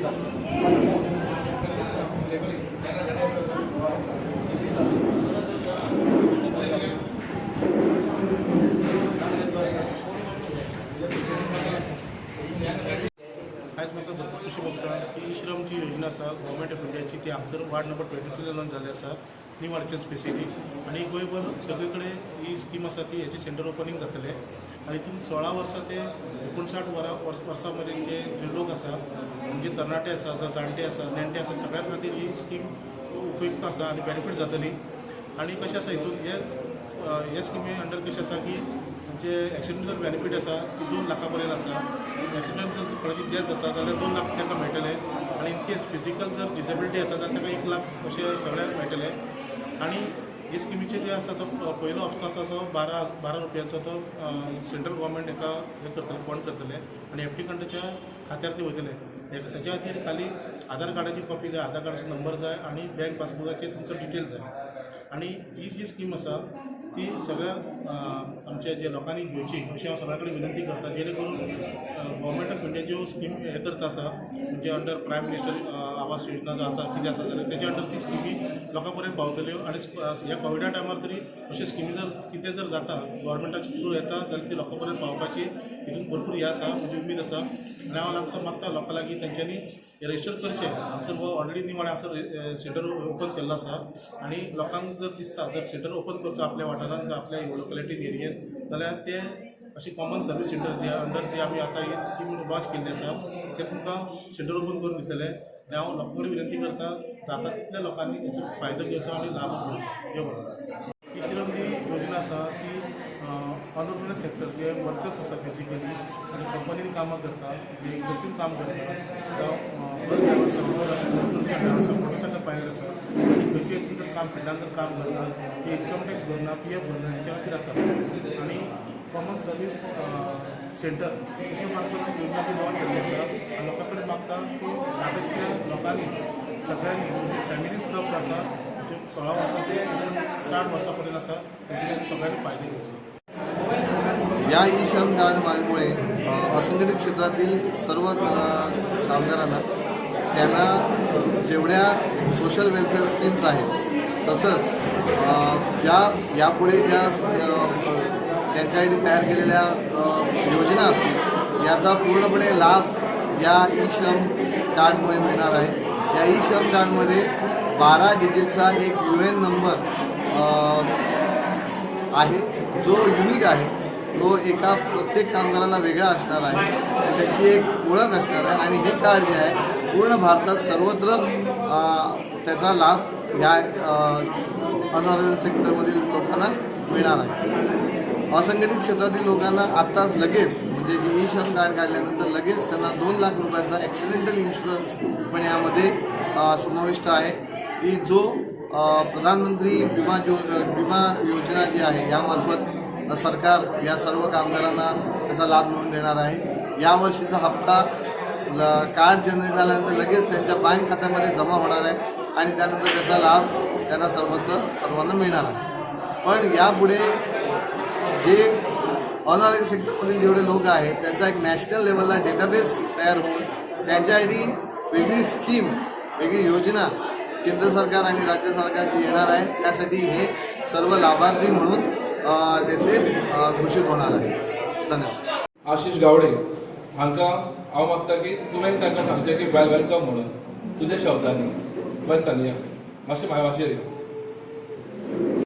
आयज म्हाका भरपूर खुशी भोगता की ई श्रम जी योजना आसा गव्हर्मेंट ऑफ इंडियाची, ती हांगसर वार्ड नंबर 23 लॉन्च जाल्ली आसा, न्यू अडचण स्पेसिफीक. आनी गोंयभर सगळे कडेन ही स्कीम आसा ती हेचे सेंटर ओपनींग जातलें. आनी हितून 16 वर्सां ते 59 वर्सां मेरेन जे जे लोक आसा, म्हणजे तरणाटे आसा, जावं जाणटे आसा, नेणटे आसा, सगळ्यां खातीर ही स्कीम उपयुक्त आसा आनी बेनिफीट जातली. आनी कशें आसा, हितून हे हे स्किमी अंडर कशें आसा की जे एक्सिडेंटल बेनिफीट आसा ती 2 लाखां पर्यंत आसा. एक्सिडंट जर कोणाची डेथ जाता जाल्यार 2 लाख तांकां मेळटले आनी इन केस फिजिकल जर डिसेबिलिटी येता जाल्यार ताका 1 लाख अशें सगळ्यांक मेळटले. आनी हे स्किमीचे जे आसा तो पयलो हप्तो आसा तो 12 12 रुपयांचो, तो सेंट्रल गव्हर्मेंट हेका हें करतले, फंड करतले आनी एप्लिकंटाच्या खात्यार ते वयतले. हेच्या खातीर खाली आधार कार्डाची कॉपी जाय, आधार कार्डाचो नंबर जाय आनी बँक पासबुकाचे तुमचो डिटेल जाय. आनी ही जी स्कीम आसा ती सगळ्या आमच्या जे लोकांनी घेवची अशी हांव सगळ्या कडेन विनंती करता, जेणे करून गव्हर्मेंट ऑफ इंडिया ज्यो स्कीम हे करता आसा, म्हणजे under prime minister Awas Yojana जो आसा, कितें आसा जाल्यार तेच्या अंडर ती स्किमी लोकां पर्यंत पावतल्यो. आनी ह्या कोविडा टायमार तरी अश्यो स्किमी जर कितें जर जाता, गव्हर्मेंटाचे थ्रू येता जाल्यार ती लोकां पर्यंत पावपाची हितून भरपूर हें आसा, म्हणजे उमेद आसा. आनी हांव लागता मागता लोकां लागीं, तेंच्यांनी रजिस्टर करचें. हांगसर हो ऑलरेडी निवाडे हांगसर सेंटर ओपन केल्लो आसा आनी लोकांक जर दिसता जर सेंटर ओपन करचो आपल्या वाठारांत जावं आपल्या लोकेलिटीन, एरियेन, जाल्यार ते अशें कॉमन सर्वीस सेंटर जे अंडर जे आमी आतां ही स्कीम लॉन्च केल्ली आसा, ते तुमकां सेंटर ओपन करून दितले. आनी हांव लोकां कडेन विनंती करता, जाता तितल्या लोकांनी हेचो फायदो घेवचो आनी लाभ घेवचो. देव बरें करूं. ई श्रम जी योजना आसा ती अनऑर्गनायज सेक्टर जे वर्कर्स आसा बेसिकली आनी कंपनीन कामां करता, जे इंडस्ट्रीन काम करता, जावं बस ड्रायवर आसा, ऑटो रिक्षा ड्रायवर आसा, मोटरसायकल पायलट आसा आनी खंयचे हितून जर काम फिल्डान जर काम करता, जे इन्कम टॅक्स भरना, पीएफ भरना, हेंच्या खातीर आसा. आनी कॉमन सर्वीस सेंटर हेच्या मार्फत योजना ती लॉन्च जाल्ली आसा. आनी लोकां कडेन मागता की जाता तितल्या लोकांनी सगळ्यांनी, म्हणजे फॅमिली सुद्दां करता, जे 16 वर्सां ते 59 वर्सां पर्यंत आसा, तेंचे सगळ्यांनी फायदे घेवचो. या ई श्रम कार्डमुळे असंघटित क्षेत्रातील सर्व कामगारांना त्यांना जेवढ्या सोशल वेलफेअर स्कीम्स आहेत, तसंच ज्या यापुढे ज्या त्यांच्यासाठी तयार केलेल्या योजना असतील, याचा पूर्णपणे लाभ या ई श्रम कार्डमुळे मिळणार आहे. या ई श्रम कार्डमध्ये 12 डिजिटचा एक यूएएन नंबर आहे, जो युनिक आहे. तो एका प्रत्येक कामगाराला वेगळा असणार आहे आणि त्याची एक ओळख असणार आहे. आणि हे कार्ड जे आहे पूर्ण भारतात सर्वत्र त्याचा लाभ ह्या अनऑर्गनाइज सेक्टरमधील लोकांना मिळणार आहे. असंघटित क्षेत्रातील लोकांना आत्ताच लगेच, म्हणजे जे ई श्रम कार्ड काढल्यानंतर लगेच त्यांना 2 लाख रुपयाचा ॲक्सिडेंटल इन्शुरन्स पण यामध्ये समाविष्ट आहे, की जो प्रधानमंत्री विमा योजना जी आहे, यामार्फत सरकार या सर्व कामगारांना त्याचा लाभ मिळवून देणार आहे. यावर्षीचा हप्ता कार्ड जनरेट झाल्यानंतर लगेच त्यांच्या बँक खात्यामध्ये जमा होणार आहे आणि त्यानंतर त्याचा लाभ त्यांना सर्वत्र सर्वांना मिळणार आहे. पण यापुढे जे अनऑर्गनाइज सेक्टरमधील जेवढे लोक आहेत, त्यांचा एक नॅशनल लेवलला डेटाबेस तयार होऊन त्यांच्यासाठी वेगळी स्कीम, वेगळी योजना केंद्र सरकार आणि राज्य सरकारची येणार आहे. त्यासाठी हे सर्व लाभार्थी म्हणून त्याचे घोषित होणार आहे. धन्यवाद. आशिष गावडे हांकां हांव मागता की तुवें तांकां सांगचें की वेलकम म्हणून तुज्या शब्दांनी. बस, सानिया, मातशें म्हाज्या मातशें.